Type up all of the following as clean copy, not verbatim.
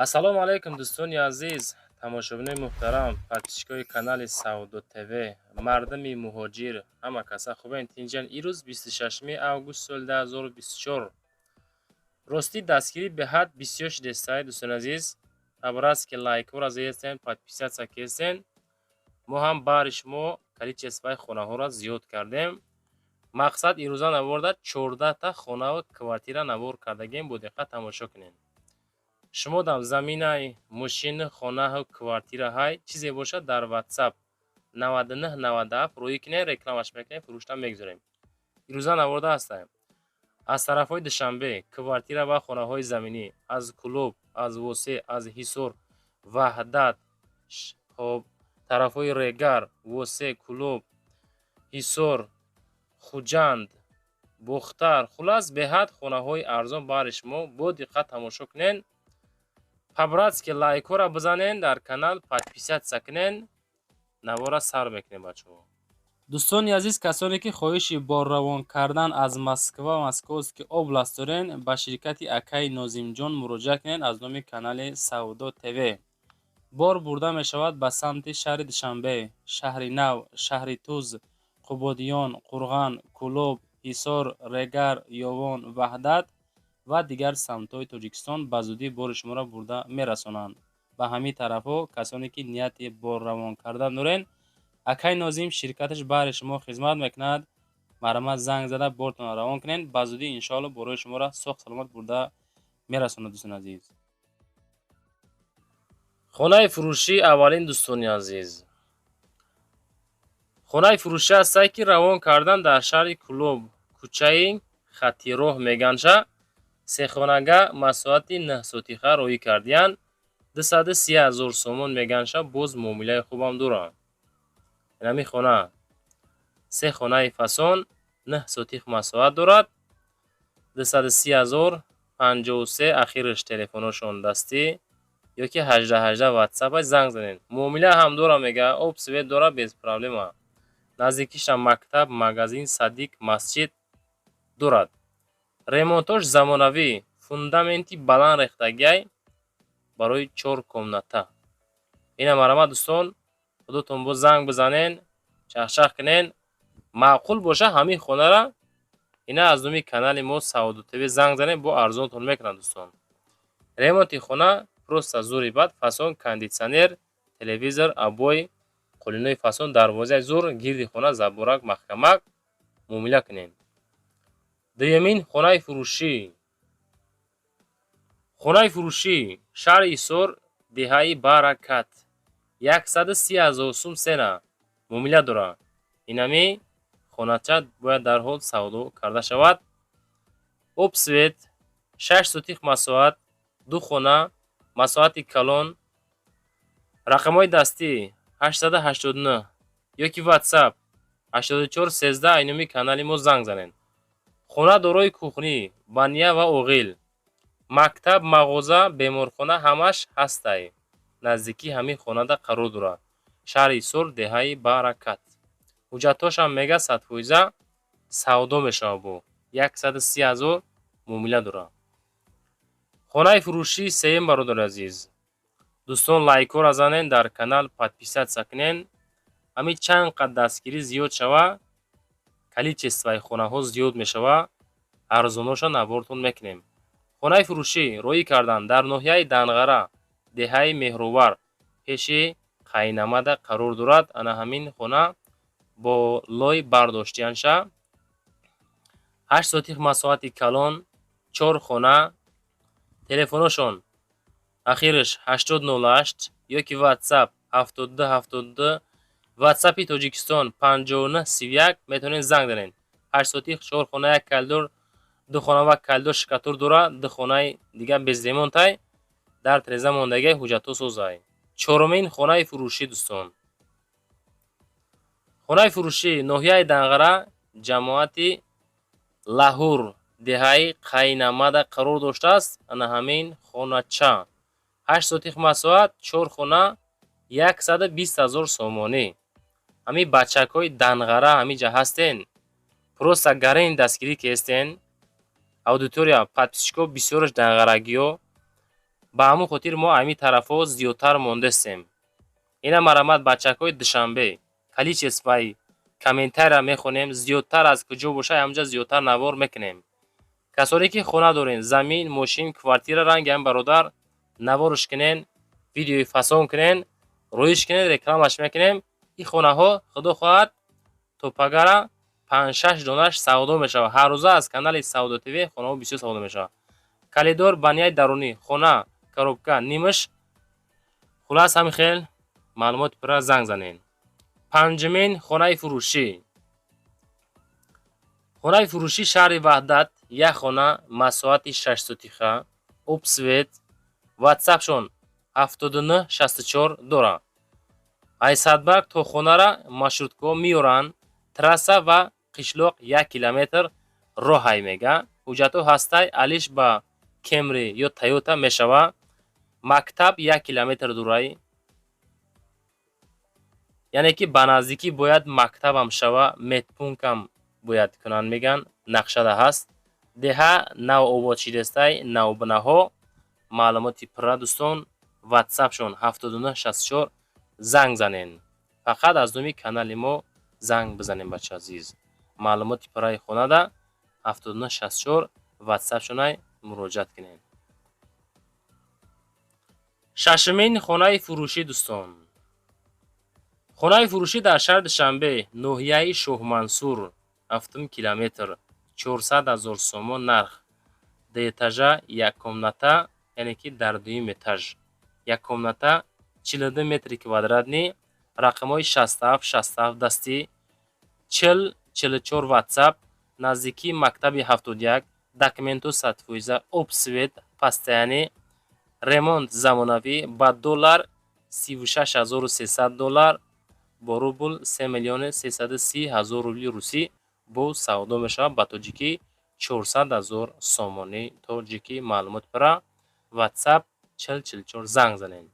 Ассалому алайкум, дӯстони азиз, тамошобинони муҳтарам, подписчикои канали Савдо ТВ, мардуми муҳоҷир, ҳама каса хубен, тинҷан. Ирӯз 26 август соли 2024. Ростӣ, дастгирӣ беҳад бисёр шудестай, дӯстони азиз. По-братски лайкҳоро зестен, подписаться кестен. Мо ҳам баҳри шумо количествои хонаҳоро зиёд кардем. Мақсад, ирӯза наворда 14та хонаву квартира навор кардагем, бо диққат тамошо кунед. Шумо дам заминай, мошину, хонаҳу квартираҳай, чизе бошад, дар WhatsApp 9997 рӯӣ кунед, рекламаш мекунем, фурӯшта мегузорем. Ирӯза наворда ҳастаем аз тарафҳои Душанбе, квартира ва хонаҳои заминӣ аз Кӯлоб, аз Восе, аз Ҳисор, Ваҳдат, хоб, тарафҳои Регар, Восе, Кӯлоб, Ҳисор, Хуҷанд, Бохтар, хуллас, беҳад хонаҳои арзон баҳри шумо. Бо диққат тамошо кунед, по-братски лайкҳоро бизанен, дар канал подписаться кунен. Навора сар мекунем, бачаҳо. Дӯстони азиз, касоне ки хоҳиши борравон кардан аз Москва, Московский область дорен, ба ширкати акаи Нозимҷон муроҷиат кунед. Аз номи канали Савдо ТВ бор бурда мешавад ба самти шаҳри Душанбе, Шаҳри Нав, шаҳри Туз, Қубодиён, Қурған, Кӯлоб, Ҳисор, Регар, Ёвон, Ваҳдат ва дигар самтҳои Тоҷикистон. Ба зудӣ бори шуморо бурда мерасонанд ба ҳамин тарафҳо. Касоне ки нияти борравон кардан дорен, акаи Нозим ширкаташ баҳри шумо хизмат мекунад. Марҳамат, занг зада бортонро равон кунед. Ба зудӣ, иншоалло, борои шуморо соғ саломат бурда мерасонад, дӯстони азиз. Хонаи фурӯшии аввалин, дӯстони азиз, хонаи фурӯшӣ ҳастае, ки равон кардан дар шаҳри Кӯлоб, кӯчаи Хатироҳ меганша. Сехонага, масоҳати 9 сотиха роҳӣ кардиянд. 230 000 сомон меганша, боз муомилаи хубам доранд. Инами хона се хонаи фасон, 9 сотих масоҳат дорад, 230 000, 53 ахираш телефоношон дастӣ ё ки 18 18 ватсапаш, занг занед. Муомила ҳам дора, мега, об, свет дора, без проблема. Наздикишам мактаб, магазин, садик, масҷид дорад. Ремонтош замонавӣ, фундаменти баланд рехтагиай, барои чор комната. Ина, марҳамат, дӯстон, худотон боз занг бизанен, чахчах кунен. Маъқул боша ҳамин хонара, ина аз номи канали мо Савдо ТВ занг занен, бо арзонтон мекунанд, дӯстон. Ремонти хона просто зури бад, фасон, кондитсионер, телевизор, обои, қолинои фасон, дарвозаи зур, гирди хона заборак маҳкамак. Муомила кунем. Дуюмин хонаи фурӯшӣ. Хонаи фурӯшӣ шаҳри Ҳисор, деҳаи Баракат, 130 000 сум цена, муомила дорад. Инами хонача бояд дарҳол савдо карда шавад. Об, свет, 6 сотих масоҳат, ду хона, масоҳати калон. Рақамҳои дастӣ 889 ё ки WhatsApp 84 13, айноми канали мо занг занед. Хона дорои кухня, баня ва оғил, мактаб, мағоза, беморхона ҳамаш ҳастай. Наздикии ҳамин хонада қарор дорад, шаҳри Ҳисор, деҳаи Баракат. Ҳуҷҷатҳошам, мега, 100 фоиза савдо мешавад, бо 130 000 муомила дорад. Хонаи фурӯшии сеюм, бародари азиз, дӯстон, лайкҳоро занен, дар канал подписаться кунен. Ҳамин чанд қад дастгирӣ зиёд шава, количествои хонаҳо зиёд мешава, арзоноша навортон мекунем. Хонаи фурӯшӣ роҳӣ кардан дар ноҳияи Данғара, деҳаи Меҳровар, пеши Қайнамада қарор дорад. Ана ҳамин хона бо лой бардоштиянша, 8 сотих масоҳати калон, чор хона. Телефоношон ахираш 8008 ё ки WhatsApp 72 72, WhatsApпи Тоҷикистон 59 31, метавонед занг занед. 8 сотих, чор хона, як коридор, ду хона ва коридор штукатур дорад, ду хонаи дигар без ремонтай, дар треза мондагиай, ҳуҷҷатҳо созай. Чорумин хонаи фурӯшӣ, дӯстон. Хонаи фурӯшӣ ноҳияи Данғара, ҷамоати Лаҳур, деҳаи Қайнамада қарор доштааст. Ана ҳамин хонача 8 сотих масоҳат, чор хона, 120 000 сомонӣ. Ҳамин бачакҳои Данғара ҳамин ҷа ҳастен, просто гарен дастгирӣ кестен. Аудитория, подписчикҳо бисёраш данғарагиҳо. Ба ҳамун хотир мо ҳамин тарафҳо зиёдтар мондастем. Ина марҳамат, бачакҳои Душанбе, количествои комментария мехонем, зиёдтар аз куҷо боша, ҳамҷа зиёдтар навор мекунем. Касоне ки хона дорен, замин, мошин, квартира, ранги ҳам бародар, наворш кунен, видеои фасон кунен, роиш кунен, рекламаш мекунем. Ин хонаҳо, худо хоҳад, то пагара панҷ-шаш донаш савдо мешавад. Ҳаррӯза аз канали Савдо ТВ хонаҳо бисёр савдо мешавад. Калидор, баняи дарунӣ, хона, коробка, нимаш. Хулас, ҳамин хел маълумоти пурра занг занед. Панҷумин хонаи фурӯшӣ. Хонаи фурӯшӣ, шаҳри Ваҳдат, як хона, масоҳати 6 сотиха, об, свет, ватсапшон 7964 дорад. Ай Садбарг то хонара маршруткаҳо меёранд, трасса ва қишлоқ 1 километр роҳай мега. Ҳуҷҷатҳо ҳастай, алиш ба Кемри ё Тойота мешавад. Мактаб 1 километр дурай. Яъне ки ба наздикӣ бояд мактабам шава, медпунктам бояд кунанд, мегӯянд, нақшада ҳаст. Деҳа навобод шидастай, навбинаҳо. Маълумоти пурра, дӯстон, ватсапшон 7964, занг занен. Фақат аз номи канали мо занг бизанем, бача азиз. Маълумоти пурраи хонада 7964 ватсапшонай, муроҷиат кунед. Шашумин хонаи фурӯшӣ, дӯстон. Хонаи фурӯшӣ дар шаҳри Душанбе, ноҳияи Шоҳмансур, ҳафтум километр, 400 000 сомон нарх. Ду этажа, як комната, яъне ки дар дуюм этаж. Як комната, 42 метри квадратный, рақамҳои 67 67 дастӣ, 40 44 ватсап, наздикии мактаби 71, документу 100%, об, свет постоянный, ремонт замонавӣ, ба доллар 36 300 доллар, бо рубл 3 330 000 рубли русӣ бо савдо мешавад, ба тоҷикӣ 400 000 сомонии тоҷикӣ. Маълумот пурра, ватсап 40 44, занг занед.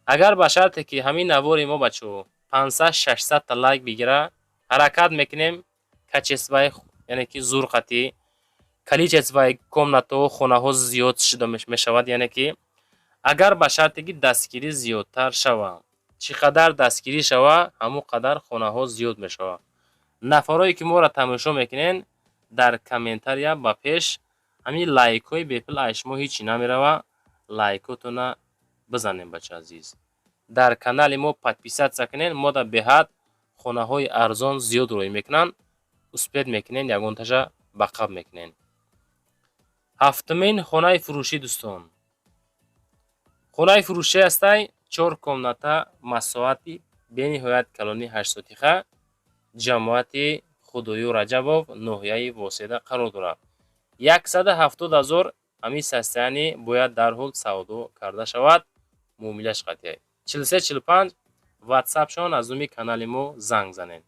Агар ба шарте ки ҳамин навори мо, бачаҳо, 500 600 та лайк бигира, ҳаракат мекунем качествои, яъне ки зурқатӣ, количествои комнатаҳо, хонаҳо зиёд шуда мешавад, яъне ки агар ба шарте ки дастгирӣ зиёдтар шавад. Чӣ қадар дастгирӣ шава, ҳамон қадар хонаҳо зиёд мешавад. Нафарое ки моро тамошо мекунед, дар комментария ба пеш ҳамин лайкҳои бепул, ай шумо ҳечи намерава, лайкотона бизанем, бача азиз. Дар канали мо подписаться кунед, мо дар беҳад хонаҳои арзон зиёд роҳӣ мекунанд, успеть мекунед, ягонташа ба қабл мекунед. Ҳафтумин хонаи фурӯшӣ, дӯстон. Хонаи фурӯшӣ ҳастай, чор комната, масоҳати бениҳоят калони 8 сотиха, ҷамоати Худоёр Раҷабов, ноҳияи Восеъда қарор дорад. 170 000 ҳамин состояние бояд дарҳол савдо карда шавад, муомилаш қатъия. 43 45 ватсапшон, аз номи канали мо занг занед.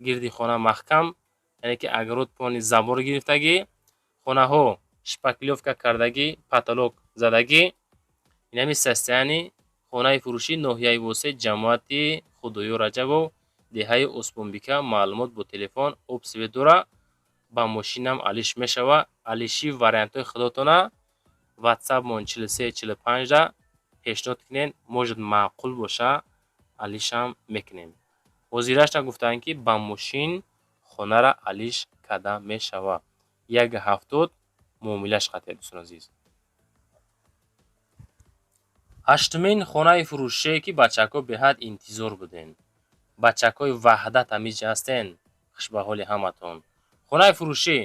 Гирди хона маҳкам, яъне ки огород полный забор гирифтагӣ, хонаҳо шпаклёвка кардагӣ, потолок задагӣ. Инами состояние хонаи фурӯшӣ, ноҳияи Восеъ, ҷамоати Худоёр Раҷабов, деҳаи Осмонбика. Маълумот бо телефон, об, свет дора, ба мошинам алиш мешавад. Алиши вариантҳои худотона ватсапмон 43 45-да пешниҳод кунед, может, маъқул боша, алишам мекунем. Ҳозирашта гуфтанд, ки ба мошин хонара алиш карда мешавад. 1,70 муомилаш қатъия, дӯстони азиз. Ҳаштумин хонаи фурӯшие, ки бачакҳо беҳад интизор будем. Бачакҳои Ваҳдат ҳамиҷа ҳастен, хушбаҳоли ҳаматон. Хонаи фурӯшӣ,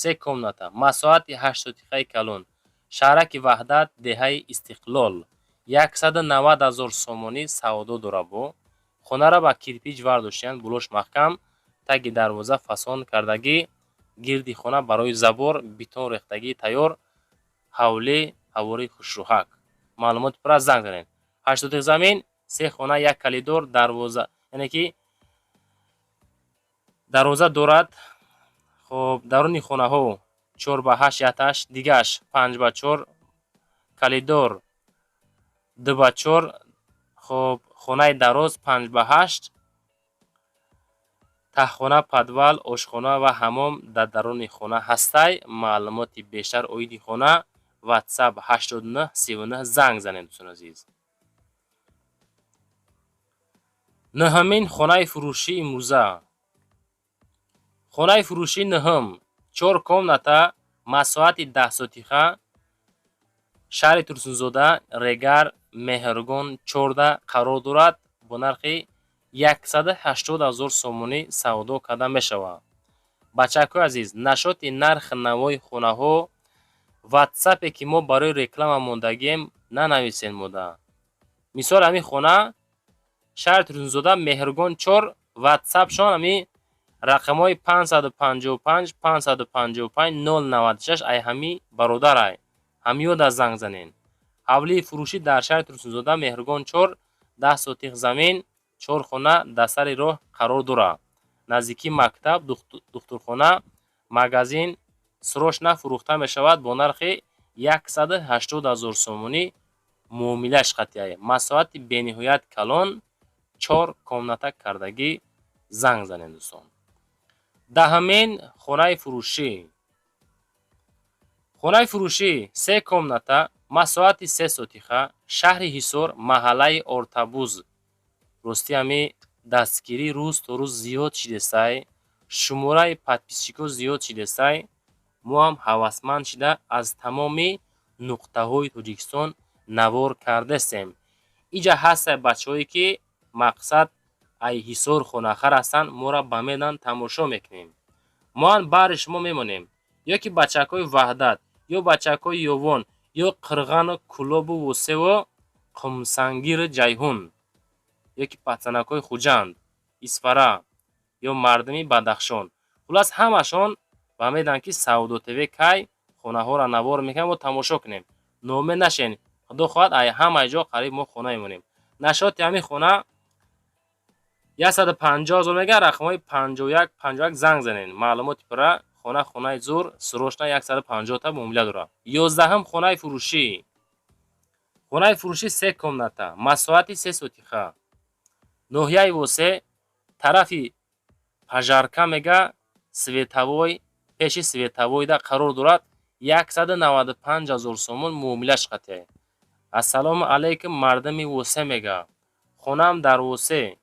се комната, масоҳати 8 сотихаи калон, шаҳраки Ваҳдат, деҳаи Истиқлол, 190 000 сомонӣ савдо дорад. Бо хонара ба кирпич вардоштиянд, булош маҳкам, таги дарвоза фасон кардагӣ, гирди хона барои забор бетон рехтагӣ тайёр, ҳавлӣ ҳавори хушрӯҳак. Маълумоти пурра занг занед. 8 сотих замин, се хона, як калидор, дарвоза, яъне ки дарвоза дорад. Хоб, даруни хонаҳо 4 ба 8 яташ, дигаш 5 ба 4, калидор 2 ба 4. Хоб, хонаи дароз 5 ба 8, таҳхона, подвал, ошхона ва ҳаммом дар даруни хона ҳастай. Маълумоти бештар оиди хона WhatsApp 89 39 занг занед, дӯстони азиз. Нӯҳамин хонаи фурӯшии имрӯза. Хонаи фурӯшии нӯҳум, чор комната, масоҳати 10 сотиха, шаҳри Турсунзода, Регар, Меҳргон 14 қарор дорад. Бо нархи 180 000 сомонӣ савдо карда мешавад. Бачакҳои азиз, насчёти нархи навои хонаҳо ватсапе, ки мо барои реклама мондагием, нанависен мода. Мисол, ҳамин хона шаҳри Турсунзода, Меҳргон 4, ватсапшон ҳамин рақамҳои 555 555 096, ай ҳамин бародарай, ҳамиёда занг занен. Ҳавлии фурӯшӣ дар шаҳри Турсунзода, Меҳргон 4, 10 сотих замин, чор хона дар сари роҳ қарор дорад. Наздикии мактаб, духтурхона, магазин. Срочно фурӯхта мешавад бо нархи 180 000 сомонӣ. Муомилааш қатъия. Масоҳати бениҳоят калон, чор комната кардагӣ. Занг занед, дӯстон. Даҳамин хонаи фурӯшӣ. Хонаи фурӯшӣ се комната, масоҳати 3 сотиха, шаҳри Ҳисор, маҳаллаи Ортабуз. Ростӣ, ҳами дастгирӣ рӯз то рӯз зиёд шидестай, шумораи подписчикҳо зиёд шидестай. Мо ҳам ҳавасманд шида, аз тамоми нуқтаҳои Тоҷикистон навор кардастем. Иҷа ҳастае бачаҳое, ки мақсад ай Ҳисор хонахар ҳастанд, моро ба медан тамошо мекунем. Мо ҳам баҳри шумо мемонем. Ё ки бачакҳои Ваҳдат, ё бачакҳои Ёвон, ё Қирғану Кӯлобу Восеву Қумсангиру Ҷайҳун, ё ки пацанакҳои Хуҷанд, Исфара, ё мардуми Бадахшон, хуллас, ҳамашон ба медан, ки Савдо ТВ кай хонаҳоро навор мекунад, мо тамошо кунем. Ноумед нашен, худо хоҳад, ай ҳамаи ҷо қариб мо хона мемонем. Насчёти ҳамин хона 150 000 мегӯяд. Рақамҳои 51 51 занг занед. Маълумоти пурра. Хона хонаи зур, срочно 150-та муомила дорад. 11-ум хонаи фурӯшӣ. Хонаи фурӯшӣ се комната, масоҳати 3 сотиха, ноҳияи Восе, тарафи Пажарка мега, световой, пеши световойда қарор дорад. 195 000 сомон муомилаш қатъия. Ассалому алайкум, мардуми Восе, мега. Хонаам дар Восе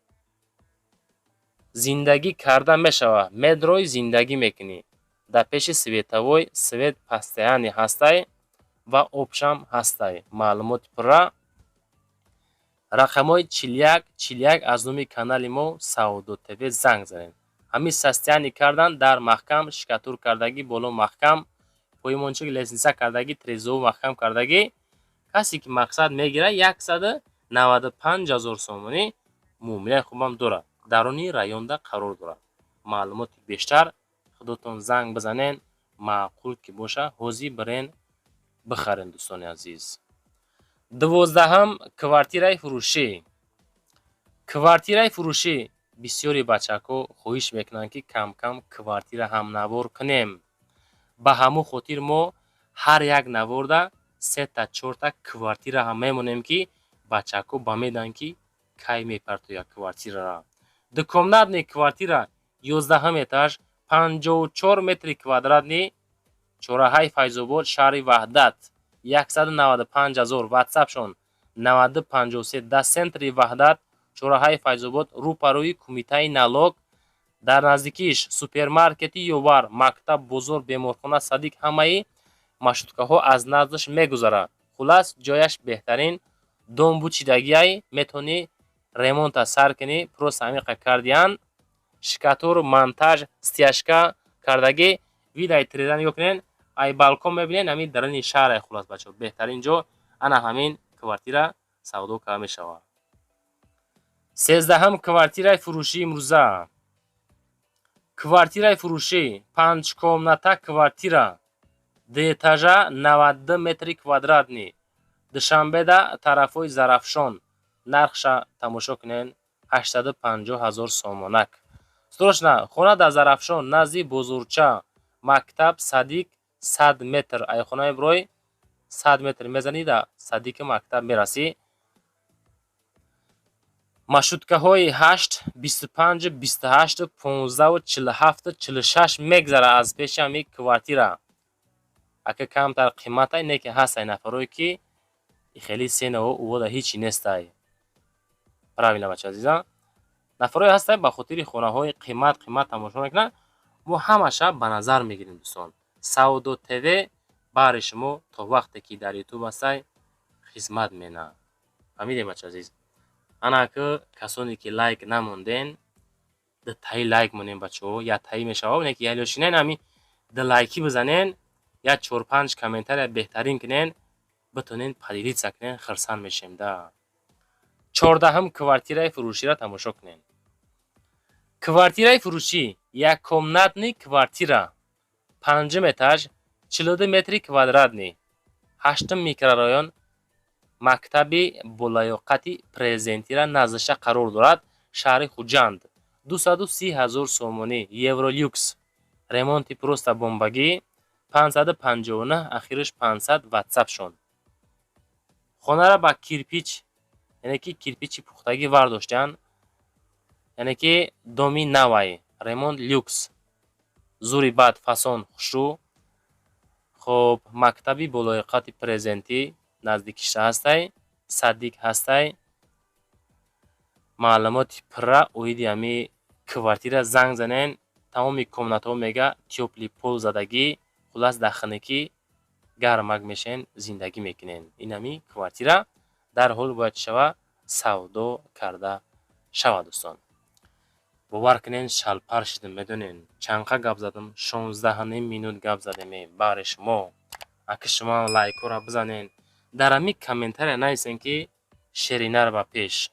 зиндагӣ карда мешавад. Медрои зиндагӣ мекунӣ. Дар пеши световой свет постоянный ҳастай ва обшам ҳастай. Маълумоти пурра рақамҳои 41 41 аз номи канали мо Савдо ТВ занг занед. Ҳамин состояние кардан, дар маҳкам штукатур кардагӣ, боло маҳкам, поимончик лестница кардагӣ, трезову маҳкам кардагӣ. Касе ки мақсад мегирад, 195 000 сомонӣ муомилаи хубам дорад. Даруни районда қарор дорад. Маълумоти бештар худотон занг бизанен. Маъқул ки боша, ҳозир бирен бихарен, дӯстони азиз. 12-ҳам квартираи фурӯшӣ. Квартираи фурӯшӣ. Бисёри бачакҳо хоҳиш мекунанд, ки кам-кам квартира ҳам навор кунем. Ба ҳамун хотир мо ҳар як наворда сета, чорта квартира ҳам мемонем, ки бачакҳо ба медонанд, ки кай мепартояд квартираро. Двухкомнатный квартира, 11-ҳам этаж, 54 метри квадратный, чораҳаи Файзобод, шаҳри Ваҳдат, 195 000. Ватсапшон 92 53. Дар центри Ваҳдат, чораҳаи Файзобод, рӯпарӯи кумитаи налог, дар наздикиш супермаркети Ёвар, мактаб, бозор, беморхона, садик, ҳамаи маршруткаҳо аз наздаш мегузарад. Хуллас, ҷояш беҳтарин. Дом бучидагиай, метавонӣ ремонта сар кунӣ. Просто ҳамиқа кардиян, штукатур, монтаж, стяжка кардагӣ. Видаи тиреза нигоҳ кунед, ай балкон мебинед, ҳамин даруни шаҳре. Хуллас, бачаҳо, беҳтарин ҷо. Ана ҳамин квартира савдо карда мешавад. 13-ҳам квартираи фурӯшии имрӯза. Квартираи фурӯшӣ, панҷкомната квартира, дуэтажа, 92 метри квадратный, Душанбеда, тарафҳои Зарафшон. Нархша тамошо кунед, 850 000 сомонак. Срочно. Хона дар Зарафшон, назди бозорча, мактаб, садик, 100 метр. Ай хонаи бирой 100 метр мезанӣ, да садики мактаб мерасӣ. Маршруткаҳои 8, 25, 28, 15, 47, 46 мегзарад аз пеши ҳамин квартира. Ака, камтар қиматай, не ки ҳастай нафарое, ки хеле ценао увода ҳичи нестай. Правильно, бача азиза, нафарое ҳастай, ба хотири хонаҳои қимат қимат тамошо мекунанд. Мо ҳамаша ба назар мегирем, дӯстон. Савдо ТВ баҳри шумо то вақте ки дар Ютуб ҳастай, хизмат менаҳад. Фаҳмидем, бача азиз? Ана ака, касоне ки лайк намонден, дутаи лайк монем, бачаҳо, яктаи мешава, не ки ялёшинен, ҳами ду лайкӣ бизанен, як чор панҷ комментария беҳтарин кунен, битонен поделиться кунен, хирсанд мешем да. 14-ҳум квартираи фурӯширо тамошо кунен. Квартираи фурӯшӣ, яккомнатный квартира, панҷум этаж, 42 метри квадратный, ҳаштум микрорайон, мактаби болаёқати Президентира наздиша қарор дорад, шаҳри Хуҷанд, 230 000 сомонӣ, евролюкс, ремонти просто бомбагӣ, 559, ахириш 500, ватсапшон. Хонара ба кирпич, яъне ки кирпичи пухтагӣ вардоштаанд, яъне ки доми навай, ремонт люкс, зури бад, фасон, хушрӯ. Хоб, мактаби болояқати Президентӣ наздикишта ҳастай, садик ҳастай. Маълумоти пурра оиди ҳами квартира занг занен. Тамоми комнатаҳо, мега, тёплый пол задагӣ, хуллас, дар хунукӣ гармак мешен, зиндагӣ мекунен. Ин ҳами квартира дарҳол бояд чӣ шава? Савдо карда шавад. Дӯстон, бовар кунен, шалпар шудем, медонен, чанқа гап задам? 16,5 минут гап задем баҳри шумо. Аки шумоам лайкҳоро бизанен, дар ҳами комментария нависен, ки шеринар ба пеш.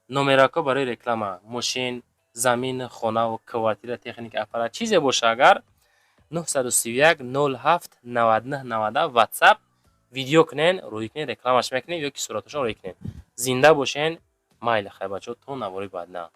Номерако барои реклама мошин, замин, хонаву квартира, техника, аппарат, чизе боша агар, 931 07 99 90, ватсап. Видео кунен, рӯй кунен, рекламаш мекунем ё ки сураташон рӯй кунен. Зинда бошен, майли, хай, бачаҳо, то навори баъд на.